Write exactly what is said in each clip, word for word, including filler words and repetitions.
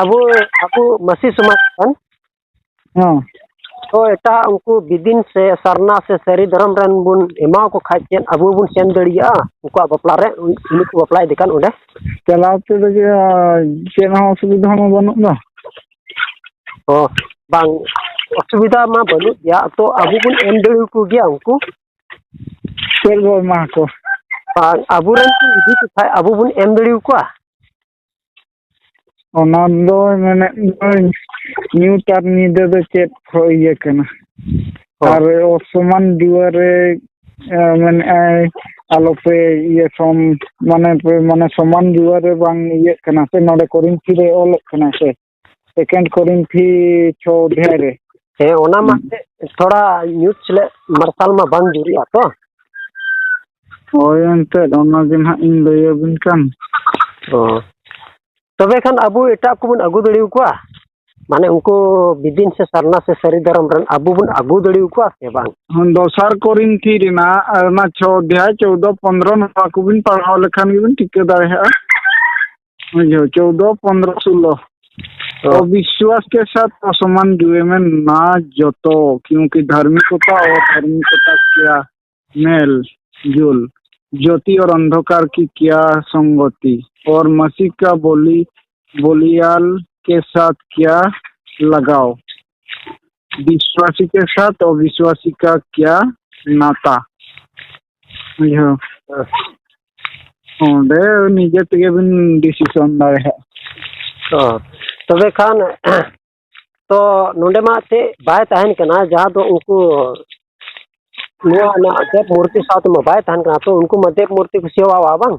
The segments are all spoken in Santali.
ᱟᱵᱚ, ᱟᱵᱚ ᱢᱟᱹᱥᱤ ᱥᱚᱢᱟᱡᱽ ᱠᱷᱚᱱ ᱦᱮᱸ᱾ ᱛᱚ ᱮᱴᱟᱜ ᱩᱱᱠᱩ ᱵᱤᱫᱤᱱ ᱥᱮ ᱥᱟᱨᱱᱟ ᱥᱮ ᱥᱟᱹᱨᱤ ᱫᱷᱚᱨᱚᱢ ᱨᱮᱱ ᱵᱚᱱ ᱮᱢᱟᱣᱟᱠᱚ ᱠᱷᱟᱡ, ᱪᱮᱫ ᱟᱵᱚ ᱵᱚᱱ ᱥᱮᱱ ᱫᱟᱲᱮᱭᱟᱜᱼᱟ ᱩᱱᱠᱩᱣᱟᱜ ᱵᱟᱯᱞᱟ ᱨᱮ, ᱩᱱ-, ᱩᱱᱠᱩ ᱵᱟᱯᱞᱟ ᱤᱫᱤ ᱠᱟᱱ ᱚᱸᱰᱮ? ᱪᱟᱞᱟᱣ ᱛᱮᱫᱚ ᱡᱮ, ᱪᱮᱫ ᱦᱚᱸ ᱚᱥᱩᱵᱤᱫᱷᱟ ᱢᱟ ᱵᱟᱹᱱᱩᱜ ᱫᱚ᱾ ᱚ, ᱵᱟᱝ, ᱚᱥᱩᱵᱤᱫᱷᱟ ᱢᱟ ᱵᱟᱹᱱᱩᱜ ᱜᱮᱭᱟ, ᱛᱚ ᱟᱵᱚ ᱵᱚᱱ ᱮᱢ ᱫᱟᱲᱮᱭᱟᱠᱚ ᱜᱮᱭᱟ ᱩᱱᱠᱩ᱾ ᱪᱮᱫ ᱵᱚ ᱮᱢᱟ ᱠᱚ? ᱟᱨ ᱟᱵᱚᱨᱮᱱ ᱠᱚ ᱤᱫᱤ ᱠᱚ ᱠᱷᱟᱡ ᱟᱵᱚ ᱵᱚᱱ ᱮᱢ ᱫᱟᱲᱮᱭᱟᱠᱚᱣᱟ᱾ ᱚᱱᱟ ᱫᱚ ᱢᱮᱱᱮᱫ ᱫᱚᱧ, ᱧᱩᱛ ᱟᱨ ᱧᱤᱫᱟᱹ ᱫᱚ ᱪᱮᱫ ᱠᱚ ᱤᱭᱟᱹ ᱠᱟᱱᱟ? ᱦᱚᱸ᱾ ᱟᱨ ᱚᱥᱚᱢᱟᱱ ᱡᱩᱣᱟᱹ ᱨᱮ, ᱮ, ᱢᱮᱱᱮᱫᱼᱟᱭ, ᱟᱞᱚᱯᱮ ᱤᱭᱟᱹ ᱥᱚᱢ-, ᱢᱟᱱᱮ ᱯᱮ, ᱢᱟᱱᱮ ᱥᱚᱢᱟᱱ ᱡᱩᱣᱟᱹ ᱨᱮ ᱵᱟᱝ ᱤᱭᱟᱹᱜ ᱠᱟᱱᱟ ᱥᱮ, ᱱᱚᱰᱮ ᱠᱚᱨᱤᱱᱛᱷᱤ ᱨᱮ ᱚᱞᱚᱜ ᱠᱟᱱᱟ ᱥᱮ, ᱥᱮᱠᱮᱱᱰ ᱠᱚᱨᱤᱱᱛᱷᱤ ᱪᱷᱚ ᱚᱫᱷᱭᱟᱭ ᱨᱮ᱾ ᱦᱮᱸ, ᱚᱱᱟ ᱢᱟ ᱦᱩᱸ᱾ ᱮᱱᱛᱮᱫ ᱛᱷᱚᱲᱟ ᱧᱩᱛ ᱥᱮᱞᱮᱫ ᱢᱟᱨᱥᱟᱞ ᱢᱟ ᱵᱟᱝ ᱡᱩᱨᱤᱜᱼᱟ ᱛᱚ᱾ ᱦᱳᱭ, ᱮᱱᱛᱮᱫ ᱚᱱᱟ ᱜᱮ ᱱᱟᱦᱟᱜ ᱤᱧ ᱞᱟᱹᱭ ᱟᱹᱵᱤᱱ ᱠᱟᱱ᱾ ᱚ᱾ ᱛᱚᱵᱮ ᱠᱷᱟᱱ ᱟᱵᱚ ᱮᱴᱟᱜ ᱠᱚᱵᱚᱱ ᱟᱹᱜᱩ ᱫᱟᱲᱮᱭᱟᱠᱚᱣᱟ? ᱢᱟᱱᱮ ᱩᱱᱠᱩ ᱵᱤᱫᱤᱱ ᱥᱮ ᱥᱟᱨᱱᱟ ᱥᱮ ᱥᱟᱹᱨᱤ ᱫᱷᱚᱨᱚᱢ ᱨᱮᱱ ᱟᱵᱚ ᱵᱚᱱ ᱟᱹᱜᱩ ᱫᱟᱲᱮᱭᱟᱠᱚᱣᱟ ᱥᱮ ᱵᱟᱝ? ᱦᱚᱸ, ᱫᱚᱥᱟᱨ ᱠᱚᱨᱤᱱᱛᱷᱤ ᱨᱮᱱᱟᱜ, ᱚᱱᱟ ᱪᱷᱚ ᱚᱫᱷᱭᱟᱭ ᱪᱳᱣᱫᱚ ᱯᱚᱱᱫᱽᱨᱚ, ᱱᱚᱣᱟ ᱠᱚᱵᱤᱱ ᱯᱟᱲᱦᱟᱣ ᱞᱮᱠᱷᱟᱱ ᱜᱮᱵᱤᱱ ᱴᱷᱤᱠᱟᱹ ᱫᱟᱲᱮᱭᱟᱜᱼᱟ᱾ ᱵᱩᱡᱷᱟᱹᱣ, ᱪᱳᱣᱫᱚ, ᱯᱚᱱᱫᱽᱨᱚ, ᱥᱳᱞᱳ᱾ ᱚ᱾ ᱚᱵᱤᱥᱣᱟᱥ ᱠᱮ ᱥᱟᱛᱷ ᱚᱥᱚᱢᱟᱱ ᱡᱩᱭᱮ ᱢᱮ ᱱᱟ ᱡᱚᱛᱚ, ᱠᱤᱭᱩᱸᱠᱤ ᱫᱷᱟᱨᱢᱤᱠᱚᱛᱟ ᱚᱨ ᱫᱷᱟᱨᱢᱤᱠᱚᱛᱟ ᱠᱮᱭᱟ ᱢᱮᱞ ᱡᱩᱞ, ᱡᱳᱛᱤ ᱚᱨ ᱚᱱᱫᱷᱚᱠᱟᱨ ᱠᱤ ᱠᱮᱭᱟ ᱥᱚᱝᱜᱚᱛᱤ, ᱚᱨ ᱢᱟᱥᱤ ᱠᱟ ᱵᱚᱞᱤ ᱵᱚᱞᱤᱭᱟᱞ ᱠᱮ ᱥᱟᱛᱷ ᱠᱮᱭᱟ ᱞᱟᱜᱟᱣ, ᱵᱤᱥᱣᱟᱥᱤ ᱠᱮ ᱥᱟᱛᱷ ᱚᱵᱤᱥᱣᱟᱥᱤ ᱠᱟ ᱠᱮᱭᱟ ᱱᱟᱛᱟ᱾ ᱵᱩᱡᱷᱟᱹᱣ? ᱚᱸᱰᱮ ᱱᱤᱡᱮ ᱛᱮᱜᱮ ᱵᱤᱱ ᱰᱤᱥᱤᱥᱚᱱ ᱫᱟᱲᱮᱭᱟᱜᱼᱟ᱾ ᱚ, ᱛᱚᱵᱮ ᱠᱷᱟᱱ ᱛᱚ ᱱᱚᱰᱮ ᱢᱟ ᱮᱱᱛᱮᱫ ᱵᱟᱭ ᱛᱟᱦᱮᱱ ᱠᱟᱱᱟ, ᱡᱟᱦᱟᱸ ᱫᱚ ᱩᱱᱠᱩ ᱱᱚᱣᱟ ᱨᱮᱱᱟᱜ ᱫᱮᱵ ᱢᱩᱨᱛᱤ ᱥᱟᱶᱛᱮ ᱢᱟ ᱵᱟᱭ ᱛᱟᱦᱮᱱ ᱠᱟᱱᱟ, ᱛᱚ ᱩᱱᱠᱩ ᱢᱟ ᱫᱮᱵ ᱢᱩᱨᱛᱤ ᱠᱚ ᱥᱮᱣᱟᱣᱟ ᱵᱟᱝ?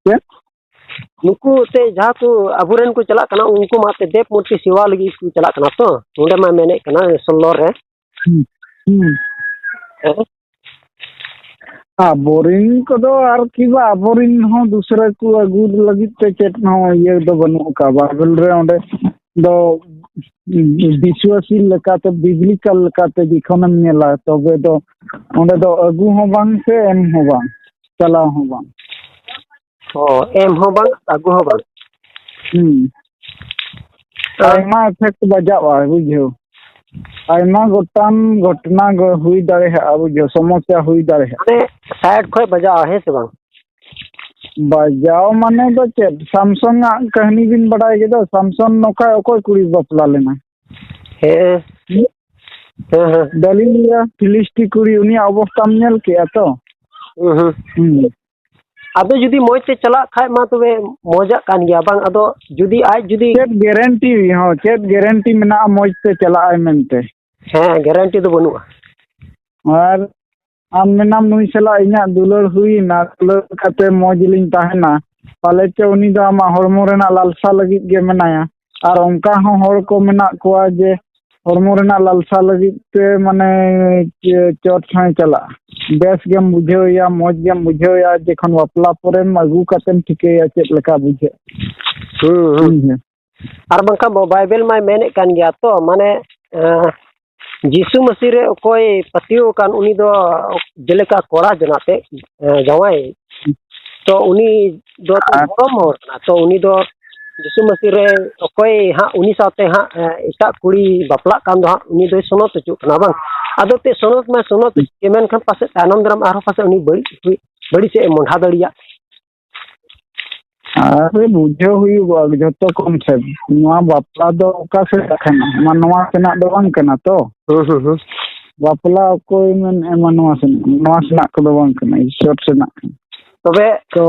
ᱪᱮᱫ? ᱱᱩᱠᱩ ᱮᱱᱛᱮᱫ ᱡᱟᱦᱟᱸ ᱠᱚ ᱟᱵᱚᱨᱮᱱ ᱠᱚ ᱪᱟᱞᱟᱜ ᱠᱟᱱᱟ, ᱩᱱᱠᱩ ᱢᱟ ᱮᱱᱛᱮᱫ ᱫᱮᱵ ᱢᱩᱨᱛᱤ ᱥᱮᱣᱟ ᱞᱟᱹᱜᱤᱫ ᱠᱚ ᱪᱟᱞᱟᱜ ᱠᱟᱱᱟ, ᱛᱚ ᱱᱚᱰᱮ ᱢᱟ ᱢᱮᱱᱮᱫ ᱠᱟᱱᱟ ᱥᱳᱞᱞᱳ ᱨᱮ᱾ ᱦᱩᱸ, ᱦᱩᱸ᱾ ᱦᱮᱸ? ᱟᱵᱚᱨᱮᱱ ᱠᱚᱫᱚ ᱟᱨᱠᱤ ᱵᱟ, ᱟᱵᱚᱨᱮᱱ ᱦᱚᱸ ᱫᱩᱥᱨᱟᱹ ᱠᱚ ᱟᱹᱜᱩ ᱞᱟᱹᱜᱤᱫ ᱛᱮ ᱪᱮᱫ ᱦᱚᱸ ᱤᱭᱟᱹ ᱫᱚ ᱵᱟᱹᱱᱩᱜ ᱟᱠᱟᱫ᱾ ᱵᱟᱭᱵᱮᱞ ᱨᱮ ᱚᱸᱰᱮ ᱫᱚ ᱵᱤᱥᱣᱟᱥᱤ ᱞᱮᱠᱟᱛᱮ, ᱵᱤᱵᱽᱞᱤᱠᱟᱞ ᱞᱮᱠᱟᱛᱮ ᱡᱚᱠᱷᱚᱱᱮᱢ ᱧᱮᱞᱟ, ᱛᱚᱵᱮ ᱫᱚ ᱚᱸᱰᱮ ᱫᱚ ᱟᱹᱜᱩ ᱦᱚᱸ ᱵᱟᱝ ᱥᱮ ᱮᱢ ᱦᱚᱸ ᱵᱟᱝ, ᱪᱟᱞᱟᱣ ᱦᱚᱸ ᱵᱟᱝ᱾ ᱚ, ᱮᱢ ᱦᱚᱸ ᱵᱟᱝ, ᱟᱹᱜᱩ ᱦᱚᱸ ᱵᱟᱝ᱾ ᱦᱩᱸ᱾ ᱟᱭᱢᱟ ᱮᱯᱷᱮᱠᱴ ᱵᱟᱡᱟᱜᱼᱟ, ᱵᱩᱡᱷᱟᱹᱣ᱾ ᱟᱭᱢᱟ ᱜᱚᱴᱟᱝ ᱜᱷᱚᱴᱚᱱᱟ ᱜᱚ-, ᱦᱩᱭ ᱫᱟᱲᱮᱭᱟᱜᱼᱟ, ᱵᱩᱡᱷᱟᱹᱣ, ᱥᱚᱢᱚᱥᱥᱟ ᱦᱩᱭ ᱫᱟᱲᱮᱭᱟᱜᱼᱟ᱾ ᱢᱟᱱᱮ ᱥᱟᱭᱤᱰ ᱠᱷᱚᱡ ᱵᱟᱡᱟᱜᱼᱟ, ᱦᱮᱸ ᱥᱮ ᱵᱟᱝ? ᱵᱟᱡᱟᱣ ᱢᱟᱱᱮ ᱫᱚ ᱪᱮᱫ? ᱥᱟᱢᱥᱚᱝ ᱟᱜ ᱠᱟᱹᱦᱱᱤ ᱵᱤᱱ ᱵᱟᱰᱟᱭ ᱜᱮᱫᱚ? ᱥᱟᱢᱥᱚᱝ ᱱᱚᱝᱠᱟ ᱚᱠᱚᱭ ᱠᱩᱲᱤ ᱵᱟᱯᱞᱟ ᱞᱮᱱᱟ? ᱦᱮᱸ᱾ ᱦᱮᱸ, ᱦᱮᱸ᱾ ᱰᱟᱹᱞᱤᱞᱤᱭᱟ ᱯᱷᱤᱞᱤᱥᱴᱤ ᱠᱩᱲᱤ, ᱩᱱᱤᱭᱟᱜ ᱚᱵᱚᱥᱛᱟᱢ ᱧᱮᱞ ᱠᱮᱜᱼᱟ ᱛᱚ? ᱦᱩᱸ, ᱦᱩᱸ᱾ ᱦᱩᱸ᱾ ᱟᱫᱚ ᱡᱩᱫᱤ ᱢᱚᱡᱽ ᱛᱮ ᱪᱟᱞᱟᱜ ᱠᱷᱟᱡ ᱢᱟ ᱛᱚᱵᱮ ᱢᱚᱡᱟᱜ ᱠᱟᱱ ᱜᱮᱭᱟ, ᱵᱟᱝ? ᱟᱫᱚ ᱡᱩᱫᱤ ᱟᱡ ᱡᱩᱫᱤ ᱪᱮᱫ ᱜᱮᱨᱮᱱᱴᱤ ᱦᱚᱸ, ᱪᱮᱫ ᱜᱮᱨᱮᱱᱴᱤ ᱢᱮᱱᱟᱜᱼᱟ ᱢᱚᱡᱽ ᱛᱮ ᱪᱟᱞᱟᱜ ᱟᱭ ᱢᱮᱱᱛᱮ? ᱦᱮᱸ, ᱜᱮᱨᱮᱱᱴᱤ ᱫᱚ ᱵᱟᱹᱱᱩᱜᱼᱟ᱾ ᱟᱨ ᱟᱢ ᱢᱮᱱᱟᱢ, "ᱱᱩᱭ ᱥᱟᱞᱟᱜ ᱤᱧᱟᱹᱜ ᱫᱩᱞᱟᱹᱲ ᱦᱩᱭᱱᱟ, ᱫᱩᱞᱟᱹᱲ ᱠᱟᱛᱮ ᱢᱚᱡᱽ ᱞᱤᱧ ᱛᱟᱦᱮᱱᱟ", ᱯᱟᱞᱮ ᱪᱚ ᱩᱱᱤ ᱫᱚ ᱟᱢᱟᱜ ᱦᱚᱲᱢᱚ ᱨᱮᱱᱟᱜ ᱞᱟᱞᱥᱟ ᱞᱟᱹᱜᱤᱫ ᱜᱮ ᱢᱮᱱᱟᱭᱟ᱾ ᱟᱨ ᱚᱱᱠᱟ ᱦᱚᱸ ᱦᱚᱲ ᱠᱚ ᱢᱮᱱᱟᱜ ᱠᱚᱣᱟ ᱡᱮ ᱦᱚᱲᱢᱚ ᱨᱮᱱᱟᱜ ᱞᱟᱞᱥᱟ ᱞᱟᱹᱜᱤᱫ ᱛᱮ, ᱢᱟᱱᱮ, ᱪᱮ-, ᱪᱚᱨᱪ ᱦᱚᱸᱭ ᱪᱟᱞᱟᱜᱼᱟ᱾ ᱵᱮᱥ ᱜᱮᱢ ᱵᱩᱡᱷᱟᱹᱣᱮᱭᱟ, ᱢᱚᱡᱽ ᱜᱮᱢ ᱵᱩᱡᱷᱟᱹᱣᱮᱭᱟ, ᱡᱚᱠᱷᱚᱱ ᱵᱟᱯᱞᱟ ᱯᱚᱨᱮᱢ ᱟᱹᱜᱩ ᱠᱟᱛᱮᱢ ᱴᱷᱤᱠᱟᱹᱭᱟ ᱪᱮᱫ ᱞᱮᱠᱟ ᱵᱩᱡᱷᱟᱹᱜᱼᱟ᱾ ᱦᱩᱸ, ᱦᱩᱸ᱾ ᱦᱩᱸ, ᱦᱩᱸ᱾ ᱟᱨ ᱵᱟᱝᱠᱷᱟᱱ ᱵᱟᱭᱵᱮᱞ ᱢᱟᱭ ᱢᱮᱱᱮᱫ ᱠᱟᱱ ᱜᱮᱭᱟ ᱛᱚ, ᱢᱟᱱᱮ, ᱮᱸ, ᱡᱤᱥᱩ ᱢᱟᱹᱥᱤ ᱨᱮ ᱚᱠᱚᱭ ᱯᱟᱹᱛᱭᱟᱹᱣ ᱟᱠᱟᱱ, ᱩᱱᱤ ᱫᱚ ᱡᱮᱞᱮᱠᱟ ᱠᱚᱲᱟ ᱡᱚᱱᱟ ᱛᱮ, ᱮᱸ, ᱡᱟᱶᱟᱭ, ᱛᱚ ᱩᱱᱤ ᱫᱚ ᱟᱨ ᱫᱷᱚᱨᱚᱢ ᱦᱚᱲ ᱠᱟᱱᱟ, ᱛᱚ ᱩᱱᱤ ᱫᱚ ᱡᱤᱥᱩ ᱢᱟᱹᱥᱤ ᱨᱮ ᱚᱠᱚᱭ ᱦᱟᱸᱜ ᱩᱱᱤ ᱥᱟᱶᱛᱮ ᱦᱟᱸᱜ, ᱮᱸ, ᱮᱴᱟᱜ ᱠᱩᱲᱤ ᱵᱟᱯᱞᱟᱜ ᱠᱟᱱ ᱫᱚ ᱦᱟᱸᱜ, ᱩᱱᱤ ᱫᱚᱭ ᱥᱚᱱᱚᱛ ᱦᱚᱪᱚᱜ ᱠᱟᱱᱟ, ᱵᱟᱝ? ᱟᱫᱚ ᱛᱮ ᱥᱚᱱᱚᱛ ᱢᱟ ᱥᱚᱱᱚᱛ ᱦᱚᱪᱚᱜ ᱜᱮ, ᱢᱮᱱᱠᱷᱟᱱ ᱯᱟᱥᱮᱡ ᱛᱟᱭᱱᱚᱢ ᱫᱟᱨᱟᱢ ᱟᱨᱦᱚᱸ ᱯᱟᱥᱮᱡ ᱩᱱᱤ ᱵᱟᱹᱲᱤᱡ ᱦᱩᱭ, ᱵᱟᱹᱲᱤᱡ ᱥᱮᱫ ᱮ ᱢᱚᱦᱰᱟ ᱫᱟᱲᱮᱭᱟᱜ᱾ ᱟᱨ ᱵᱩᱡᱷᱟᱹᱣ ᱦᱩᱭᱩᱜᱚᱜᱼᱟ ᱡᱷᱚᱛᱚ ᱠᱚᱱᱥᱮᱯᱴ᱾ ᱱᱚᱣᱟ ᱵᱟᱯᱞᱟ ᱫᱚ ᱚᱠᱟ ᱥᱮᱫ ᱠᱟᱱᱟ? ᱢᱟᱱᱣᱟ ᱥᱮᱱᱟᱜ ᱫᱚ ᱵᱟᱝ ᱠᱟᱱᱟ ᱛᱚ᱾ ᱦᱩᱸ, ᱦᱩᱸ, ᱦᱩᱸ᱾ ᱵᱟᱯᱞᱟ ᱚᱠᱚᱭ ᱢᱮᱱᱮᱫᱼᱟ ᱢᱟᱱᱣᱟ ᱥᱮᱱᱟᱜ? ᱱᱚᱣᱟ ᱥᱮᱱᱟᱜ ᱠᱚᱫᱚ ᱵᱟᱝ ᱠᱟᱱᱟ, ᱤᱥᱚᱨ ᱥᱮᱱᱟᱜ ᱠᱟᱱᱟ᱾ ᱛᱚᱵᱮ ᱛᱚ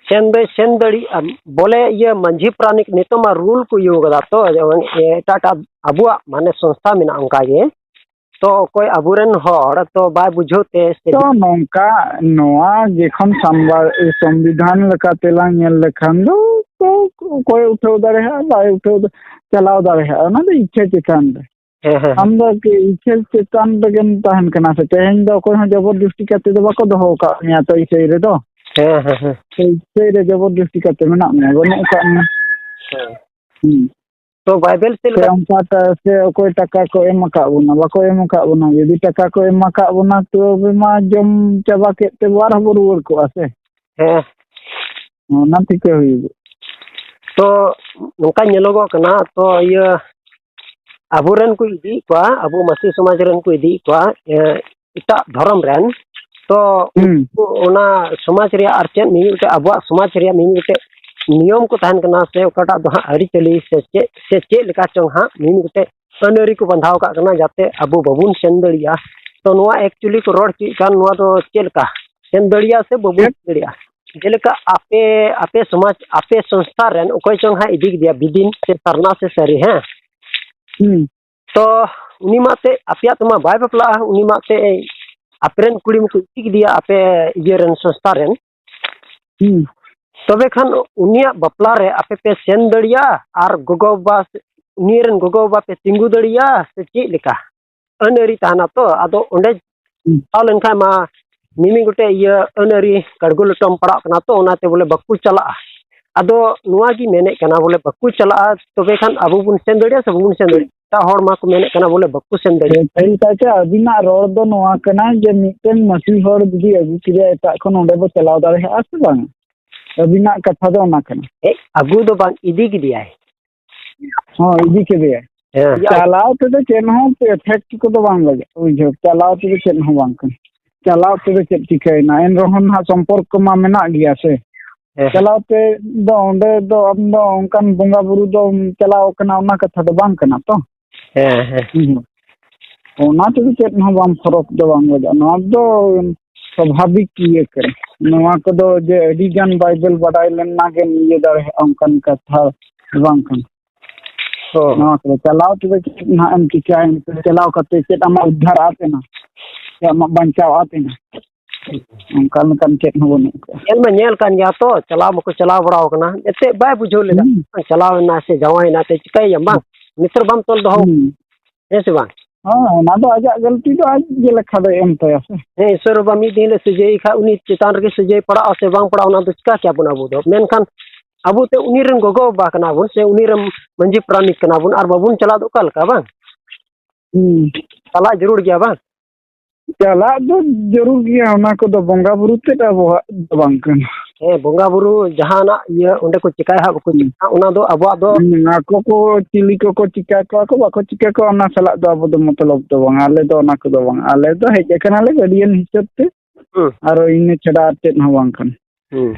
ᱥᱮᱱ ᱫᱚᱭ ᱥᱮᱱ ᱫᱟᱲᱮᱭᱟᱜᱼᱟ, ᱵᱚᱞᱮ ᱤᱭᱟᱹ ᱢᱟᱹᱡᱷᱤ ᱯᱟᱨᱟᱱᱤᱠ ᱱᱤᱛᱚᱜ ᱢᱟ ᱨᱩᱞ ᱠᱚ ᱤᱭᱟᱹ ᱠᱟᱫᱟ ᱛᱚ, ᱡᱮᱢᱚᱱ ᱮᱴᱟᱜ ᱮᱴᱟᱜ ᱟᱵᱚᱣᱟᱜ ᱢᱟᱱᱮ ᱥᱚᱝᱥᱛᱷᱟ ᱢᱮᱱᱟᱜᱼᱟ ᱚᱱᱠᱟ ᱜᱮ, ᱛᱚ ᱚᱠᱚᱭ ᱟᱵᱚᱨᱮᱱ ᱦᱚᱲ ᱛᱚ ᱵᱟᱭ ᱵᱩᱡᱷᱟᱹᱣ ᱛᱮ ᱥᱮ ᱛᱚ ᱱᱚᱝᱠᱟ, ᱱᱚᱣᱟ ᱡᱮᱠᱷᱚᱱ ᱥᱟᱢᱵᱟ-, ᱥᱚᱝᱵᱤᱫᱷᱟᱱ ᱞᱮᱠᱟᱛᱮ ᱞᱟᱝ ᱧᱮᱞ ᱞᱮᱠᱷᱟᱱ ᱫᱚ, ᱛᱚ ᱚᱠᱚᱭ ᱩᱴᱷᱟᱹᱣ ᱫᱟᱲᱮᱭᱟᱜᱼᱟ, ᱵᱟᱭ ᱩᱴᱷᱟᱹᱣ ᱫᱟ-, ᱪᱟᱞᱟᱣ ᱫᱟᱲᱮᱭᱟᱜᱼᱟ, ᱚᱱᱟ ᱫᱚ ᱤᱪᱪᱷᱟᱹ ᱪᱮᱛᱟᱱ ᱨᱮ᱾ ᱦᱮᱸ, ᱦᱮᱸ, ᱟᱢ ᱦᱮᱸ᱾ ᱫᱚ ᱠᱤ ᱤᱪᱪᱷᱟᱹ ᱪᱮᱛᱟᱱ ᱨᱮᱜᱮᱢ ᱛᱟᱦᱮᱱ ᱠᱟᱱᱟ ᱥᱮ? ᱛᱮᱦᱮᱧ ᱫᱚ ᱚᱠᱚᱭ ᱦᱚᱸ ᱡᱚᱵᱚᱨ ᱡᱚᱥᱛᱤ ᱠᱟᱛᱮ ᱫᱚ ᱵᱟᱠᱚ ᱫᱚᱦᱚ ᱟᱠᱟᱫ ᱢᱮᱭᱟ ᱛᱚ ᱤᱥᱟᱹᱭ ᱨᱮᱫᱚ᱾ ᱦᱮᱸ, ᱦᱮᱸ, ᱦᱮᱸ᱾ ᱥᱮ ᱤᱥᱟᱹᱭ ᱨᱮ ᱡᱚᱵᱚᱨ ᱡᱚᱥᱛᱤ ᱠᱟᱛᱮ ᱢᱮᱱᱟᱜ ᱢᱮᱭᱟ, ᱵᱟᱹᱱᱩᱜ ᱟᱠᱟᱫ ᱢᱮᱭᱟ᱾ ᱦᱮᱸ᱾ ᱦᱩᱸ᱾ ᱛᱚ ᱵᱟᱭᱵᱮᱞ ᱪᱮᱫ ᱥᱮ ᱞᱮᱠᱟ? ᱚᱱᱠᱟ ᱴᱟ-, ᱥᱮ ᱚᱠᱚᱭ ᱴᱟᱠᱟ ᱠᱚ ᱮᱢ ᱟᱠᱟᱫ ᱵᱚᱱᱟ, ᱵᱟᱠᱚ ᱮᱢ ᱟᱠᱟᱫ ᱵᱚᱱᱟ᱾ ᱡᱩᱫᱤ ᱴᱟᱠᱟ ᱠᱚ ᱮᱢ ᱟᱠᱟᱫ ᱵᱚᱱᱟ, ᱛᱚᱵᱮ ᱢᱟ ᱡᱚᱢ ᱪᱟᱵᱟ ᱠᱮᱫ ᱛᱮᱵᱚ ᱟᱨᱦᱚᱸ ᱵᱚ ᱨᱩᱣᱟᱹᱲ ᱠᱚᱜᱼᱟ ᱥᱮ᱾ ᱦᱮᱸ᱾ ᱚᱱᱟ ᱴᱷᱤᱠᱟᱹ ᱦᱩᱭᱩᱜᱼᱟ᱾ ᱛᱚ ᱱᱚᱝᱠᱟ ᱧᱮᱞᱚᱜᱚᱜ ᱠᱟᱱᱟ, ᱛᱚ ᱤᱭᱟᱹ ᱟᱵᱚᱨᱮᱱ ᱠᱚ ᱤᱫᱤᱭᱮᱫ ᱠᱚᱣᱟ, ᱟᱵᱚ ᱢᱟᱹᱥᱤ ᱥᱚᱢᱟᱡᱽ ᱨᱮᱱ ᱠᱚ ᱤᱫᱤᱭᱮᱫ ᱠᱚᱣᱟ, ᱮ, ᱮᱴᱟᱜ ᱫᱷᱚᱨᱚᱢ ᱨᱮᱱ᱾ ᱛᱚ ᱦᱩᱸ᱾ ᱩᱱᱠᱩ ᱚᱱᱟ ᱥᱚᱢᱟᱡᱽ ᱨᱮᱭᱟᱜ ᱟᱨ ᱪᱮᱫ ᱢᱤᱢᱤᱫ ᱜᱚᱴᱮᱡ ᱟᱵᱚᱣᱟᱜ ᱥᱚᱢᱟᱡᱽ ᱨᱮᱭᱟᱜ ᱢᱤᱢᱤᱫ ᱜᱚᱴᱮᱡ ᱱᱤᱭᱚᱢ ᱠᱚ ᱛᱟᱦᱮᱱ ᱠᱟᱱᱟ, ᱥᱮ ᱚᱠᱟᱴᱟᱜ ᱫᱚ ᱦᱟᱸᱜ ᱟᱹᱨᱤᱪᱟᱹᱞᱤ ᱥᱮ ᱪᱮᱫ, ᱥᱮ ᱪᱮᱫ ᱞᱮᱠᱟ ᱪᱚᱝ ᱦᱟᱸᱜ ᱢᱤᱢᱤᱫ ᱜᱚᱴᱮᱡ ᱟᱹᱱ ᱟᱹᱨᱤ ᱠᱚ ᱵᱟᱸᱫᱷᱟᱣ ᱠᱟᱜ ᱠᱟᱱᱟ, ᱡᱟᱛᱮ ᱟᱵᱚ ᱵᱟᱵᱚᱱ ᱥᱮᱱ ᱫᱟᱲᱮᱭᱟᱜᱼᱟ᱾ ᱛᱚ ᱱᱚᱣᱟ actually ᱠᱚ ᱨᱚᱲ ᱦᱚᱪᱚᱭᱮᱫ ᱠᱟᱱ, ᱱᱚᱣᱟ ᱫᱚ ᱪᱮᱫ ᱞᱮᱠᱟ ᱥᱮᱱ ᱫᱟᱲᱮᱭᱟᱜᱼᱟ ᱥᱮ ᱵᱟᱵᱚᱱ ᱪᱮᱫ? ᱥᱮᱱ ᱫᱟᱲᱮᱭᱟᱜᱼᱟ? ᱡᱮᱞᱮᱠᱟ ᱟᱯᱮ, ᱟᱯᱮ ᱥᱚᱢᱟᱡᱽ, ᱟᱯᱮ ᱥᱚᱝᱥᱛᱷᱟ ᱨᱮᱱ ᱚᱠᱚᱭ ᱪᱚᱝ ᱦᱟᱸᱜ ᱤᱫᱤ ᱠᱮᱫᱮᱭᱟ ᱵᱤᱫᱤᱱ ᱥᱮ ᱥᱟᱨᱱᱟ ᱥᱮ ᱥᱟᱹᱨᱤ, ᱦᱮᱸ? ᱦᱩᱸ᱾ ᱛᱚ ᱩᱱᱤ ᱢᱟ ᱛᱮ ᱟᱯᱮᱭᱟᱜ ᱛᱮᱢᱟ ᱵᱟᱭ ᱵᱟᱯᱞᱟᱜᱼᱟ, ᱩᱱᱤ ᱢᱟ ᱛᱮ ᱟᱯᱮ ᱨᱮᱱ ᱠᱩᱲᱤ ᱢᱟᱠᱚ ᱤᱫᱤ ᱠᱮᱫᱮᱭᱟ ᱟᱯᱮ ᱤᱭᱟᱹ ᱨᱮᱱ ᱥᱚᱝᱥᱛᱷᱟ ᱨᱮᱱ᱾ ᱦᱩᱸ᱾ ᱛᱚᱵᱮ ᱠᱷᱟᱱ ᱩᱱᱤᱭᱟᱜ ᱵᱟᱯᱞᱟ ᱨᱮ ᱟᱯᱮ ᱯᱮ ᱥᱮᱱ ᱫᱟᱲᱮᱭᱟᱜᱼᱟ ᱟᱨ ᱜᱚᱜᱚ ᱵᱟᱵᱟ ᱥᱮ-, ᱩᱱᱤ ᱨᱮᱱ ᱜᱚᱜᱚ ᱵᱟᱵᱟ ᱯᱮ ᱛᱤᱸᱜᱩ ᱫᱟᱲᱮᱭᱟᱜᱼᱟ ᱥᱮ ᱪᱮᱫ ᱞᱮᱠᱟ? ᱟᱹᱱ ᱟᱹᱨᱤ ᱛᱟᱦᱮᱱᱟ ᱛᱚ, ᱟᱫᱚ ᱚᱸᱰᱮ ᱦᱩᱸ᱾ ᱪᱟᱞᱟᱣ ᱞᱮᱱᱠᱷᱟᱱ ᱢᱟ ᱢᱤᱢᱤᱫ ᱜᱚᱴᱮᱡ ᱤᱭᱟᱹ ᱟᱹᱱ ᱟᱹᱨᱤ ᱠᱟᱲᱜᱩ ᱞᱚᱴᱚᱢ ᱯᱟᱲᱟᱜ ᱠᱟᱱᱟ, ᱛᱚ ᱚᱱᱟᱛᱮ ᱵᱚᱞᱮ ᱵᱟᱠᱚ ᱪᱟᱞᱟᱜᱼᱟ᱾ ᱟᱫᱚ ᱱᱚᱣᱟ ᱜᱮ ᱢᱮᱱᱮᱫ ᱠᱟᱱᱟ ᱵᱚᱞᱮ ᱵᱟᱠᱚ ᱪᱟᱞᱟᱜᱼᱟ, ᱛᱚᱵᱮ ᱠᱷᱟᱱ ᱟᱵᱚ ᱵᱚᱱ ᱥᱮᱱ ᱫᱟᱲᱮᱭᱟᱜᱼᱟ ᱥᱮ ᱵᱟᱵᱚᱱ ᱥᱮᱱ ᱫᱟᱲᱮᱭᱟᱜᱼᱟ? ᱮᱴᱟᱜ ᱦᱚᱲ ᱢᱟᱠᱚ ᱢᱮᱱᱮᱫ ᱠᱟᱱᱟ ᱵᱚᱞᱮ ᱵᱟᱠᱚ ᱥᱮᱱ ᱫᱟᱲᱮᱭᱟᱜᱼᱟ᱾ ᱥᱟᱹᱨᱤ ᱠᱟᱭᱛᱮ ᱟᱹᱵᱤᱱᱟᱜ ᱨᱚᱲ ᱫᱚ ᱱᱚᱣᱟ ᱠᱟᱱᱟ ᱡᱮ ᱢᱤᱫᱴᱮᱱ ᱢᱟᱹᱥᱤ ᱦᱚᱲ ᱡᱩᱫᱤ ᱟᱹᱜᱩ ᱠᱮᱫᱮᱭᱟ ᱮᱴᱟᱜ ᱠᱷᱚᱱ, ᱚᱸᱰᱮ ᱵᱚ ᱪᱟᱞᱟᱣ ᱫᱟᱲᱮᱭᱟᱜᱼᱟ ᱥᱮ ᱵᱟᱝ? ᱟᱹᱵᱤᱱᱟᱜ ᱠᱟᱛᱷᱟ ᱫᱚ ᱚᱱᱟ ᱠᱟᱱᱟ᱾ ᱦᱮᱡ ᱟᱹᱜᱩ ᱫᱚ ᱵᱟᱝ, ᱤᱫᱤ ᱠᱮᱫᱮᱭᱟᱭ᱾ ᱦᱚᱸ, ᱤᱫᱤ ᱠᱮᱫᱮᱭᱟᱭ᱾ ᱦᱮᱸ᱾ ᱪᱟᱞᱟᱣ ᱛᱮᱫᱚ ᱪᱮᱫ ᱦᱚᱸ effect ᱠᱚᱫᱚ ᱵᱟᱝ ᱞᱟᱜᱟᱜᱼᱟ, ᱵᱩᱡᱷᱟᱹᱣ᱾ ᱪᱟᱞᱟᱣ ᱛᱮᱫᱚ ᱪᱮᱫ ᱦᱚᱸ ᱵᱟᱝ ᱠᱟᱱᱟ᱾ ᱪᱟᱞᱟᱣ ᱛᱮᱫᱚ ᱪᱮᱫ ᱪᱤᱠᱟᱹᱭᱮᱱᱟ? ᱮᱱ ᱨᱮᱦᱚᱸ ᱱᱟᱦᱟᱜ ᱥᱚᱢᱯᱚᱨᱠᱚ ᱢᱟ ᱢᱮᱱᱟᱜ ᱜᱮᱭᱟ ᱥᱮ᱾ ᱦᱮᱸ, ᱦᱮᱸ᱾ ᱪᱟᱞᱟᱣ ᱛᱮ ᱫᱚ ᱚᱸᱰᱮ ᱫᱚ ᱟᱢ ᱫᱚ ᱚᱱᱠᱟᱱ ᱵᱚᱸᱜᱟ ᱵᱩᱨᱩ ᱫᱚᱢ ᱪᱟᱞᱟᱣ ᱠᱟᱱᱟ, ᱚᱱᱟ ᱠᱟᱛᱷᱟ ᱫᱚ ᱵᱟᱝ ᱠᱟᱱᱟ ᱛᱚ᱾ ᱦᱮᱸ, ᱦᱮᱸ᱾ ᱦᱩᱸ᱾ ᱚᱱᱟ ᱛᱮᱫᱚ ᱪᱮᱫ ᱦᱚᱸ ᱵᱟᱝ ᱯᱷᱚᱨᱚᱠ ᱫᱚ ᱵᱟᱝ ᱞᱟᱜᱟᱜᱼᱟ᱾ ᱱᱚᱣᱟ ᱫᱚ ᱥᱟᱵᱷᱟᱵᱤᱠ ᱤᱭᱟᱹ ᱠᱟᱱᱟ᱾ ᱱᱚᱣᱟ ᱠᱚᱫᱚ ᱡᱮ ᱟᱹᱰᱤ ᱜᱟᱱ ᱵᱟᱭᱵᱮᱞ ᱵᱟᱰᱟᱭ ᱞᱮᱱ ᱱᱟ ᱜᱮᱢ ᱤᱭᱟᱹ ᱫᱟᱲᱮᱭᱟᱜᱼᱟ, ᱚᱱᱠᱟᱱ ᱠᱟᱛᱷᱟ ᱵᱟᱝ ᱠᱟᱱᱟ᱾ ᱦᱚᱸ᱾ ᱱᱚᱣᱟ ᱠᱚᱫᱚ ᱪᱟᱞᱟᱣ ᱛᱮᱫᱚ ᱪᱮᱫ ᱱᱟᱦᱟᱜ ᱮᱢ ᱪᱤᱠᱟᱹᱭᱟ? ᱪᱟᱞᱟᱣ ᱠᱟᱛᱮ ᱪᱮᱫ ᱟᱢᱟᱜ ᱩᱫᱽᱫᱷᱟᱨ ᱟᱫ ᱮᱱᱟ? ᱥᱮ ᱟᱢᱟᱜ ᱵᱟᱧᱪᱟᱣ ᱟᱫ ᱮᱱᱟ? ᱚᱱᱠᱟ ᱞᱮᱠᱟᱱ ᱪᱮᱫ ᱦᱚᱸ ᱵᱟᱹᱱᱩᱜ ᱠᱟᱜᱼᱟ᱾ ᱧᱮᱞ ᱢᱟ ᱧᱮᱞ ᱠᱟᱱ ᱜᱮᱭᱟ ᱛᱚ, ᱪᱟᱞᱟᱣ ᱢᱟᱠᱚ ᱪᱟᱞᱟᱣ ᱵᱟᱲᱟᱣ ᱠᱟᱱᱟ, ᱮᱱᱛᱮᱫ ᱵᱟᱭ ᱵᱩᱡᱷᱟᱹᱣ ᱞᱮᱫᱟ᱾ ᱦᱩᱸ᱾ ᱪᱟᱞᱟᱣ ᱮᱱᱟ ᱥᱮ ᱡᱟᱶᱟᱭ ᱮᱱᱟ ᱥᱮ ᱪᱤᱠᱟᱹᱭᱮᱭᱟᱢ ᱵᱟᱝ? ᱱᱤᱛᱚᱜ ᱵᱟᱢ ᱛᱚᱞ ᱫᱚᱦᱚ, ᱦᱩᱸ᱾ ᱦᱮᱸ ᱥᱮ ᱵᱟᱝ? ᱦᱚᱸ, ᱚᱱᱟ ᱫᱚ ᱟᱡᱟᱜ ᱜᱟᱹᱞᱛᱤ ᱫᱚ ᱟᱡ ᱜᱮ ᱞᱮᱠᱷᱟ ᱫᱚᱭ ᱮᱢ ᱛᱟᱭᱟ ᱥᱮ᱾ ᱦᱮᱸ, ᱤᱥᱚᱨ ᱵᱟᱵᱟ ᱢᱤᱫ ᱫᱤᱱ ᱦᱤᱞᱳᱜ ᱥᱟᱹᱡᱟᱹᱭ ᱠᱷᱟᱡ, ᱩᱱᱤ ᱪᱮᱛᱟᱱ ᱨᱮᱜᱮ ᱥᱟᱹᱡᱟᱹᱭ ᱯᱟᱲᱟᱜᱼᱟ ᱥᱮ ᱵᱟᱝ ᱯᱟᱲᱟᱜᱼᱟ, ᱚᱱᱟ ᱫᱚ ᱪᱤᱠᱟ ᱠᱮᱭᱟ ᱵᱚᱱ ᱟᱵᱚ ᱫᱚ? ᱢᱮᱱᱠᱷᱟᱱ ᱟᱵᱚ ᱛᱮ ᱩᱱᱤ ᱨᱮᱱ ᱜᱚᱜᱚ ᱵᱟᱵᱟ ᱠᱟᱱᱟ ᱵᱚᱱ ᱥᱮ ᱩᱱᱤ ᱨᱮᱱ ᱢᱟᱹᱡᱷᱤ ᱯᱟᱨᱟᱱᱤᱠ ᱠᱟᱱᱟ ᱵᱚᱱ, ᱟᱨ ᱵᱟᱵᱚᱱ ᱪᱟᱞᱟᱣ ᱫᱚ ᱚᱠᱟ ᱞᱮᱠᱟ ᱵᱟᱝ? ᱦᱩᱸ᱾ ᱪᱟᱞᱟᱜ ᱡᱟᱹᱨᱩᱲ ᱜᱮᱭᱟ ᱵᱟᱝ? ᱪᱟᱞᱟᱜ ᱫᱚ ᱡᱟᱹᱨᱩᱲ ᱜᱮᱭᱟ, ᱚᱱᱟ ᱠᱚᱫᱚ ᱵᱚᱸᱜᱟ ᱵᱩᱨᱩ ᱛᱮᱫ ᱟᱵᱚᱣᱟᱜ ᱫᱚ ᱵᱟᱝ ᱠᱟᱱᱟ᱾ ᱦᱮᱸ, ᱵᱚᱸᱜᱟ ᱵᱩᱨᱩ ᱡᱟᱦᱟᱱᱟᱜ ᱤᱭᱟᱹ ᱚᱸᱰᱮ ᱠᱚ ᱪᱤᱠᱟᱹᱭᱟ ᱦᱟᱸᱜ, ᱵᱟᱠᱚ ᱦᱩᱸ᱾ ᱪᱤᱠᱟᱹᱭᱟ, ᱚᱱᱟ ᱫᱚ ᱟᱵᱚᱣᱟᱜ ᱫᱚ ᱦᱩᱸ, ᱟᱠᱚ ᱠᱚ ᱪᱤᱞᱤ ᱠᱚᱠᱚ ᱪᱤᱠᱟ ᱠᱚᱣᱟ ᱠᱚ, ᱵᱟᱠᱚ ᱪᱤᱠᱟ ᱠᱚᱣᱟ, ᱚᱱᱟ ᱥᱟᱞᱟᱜ ᱫᱚ ᱟᱵᱚ ᱫᱚ ᱢᱚᱛᱞᱚᱵ ᱫᱚ ᱵᱟᱝ, ᱟᱞᱮ ᱫᱚ ᱚᱱᱟ ᱠᱚᱫᱚ ᱵᱟᱝ, ᱟᱞᱮ ᱫᱚ ᱦᱮᱡ ᱟᱠᱟᱱᱟᱞᱮ ᱜᱟᱹᱰᱤᱭᱟᱱ ᱦᱤᱥᱟᱹᱵ ᱛᱮ, ᱦᱩᱸ᱾ ᱟᱨᱚ ᱤᱱᱟᱹ ᱪᱷᱟᱰᱟ ᱟᱨ ᱪᱮᱫ ᱦᱚᱸ ᱵᱟᱝ ᱠᱟᱱᱟ᱾ ᱦᱩᱸ᱾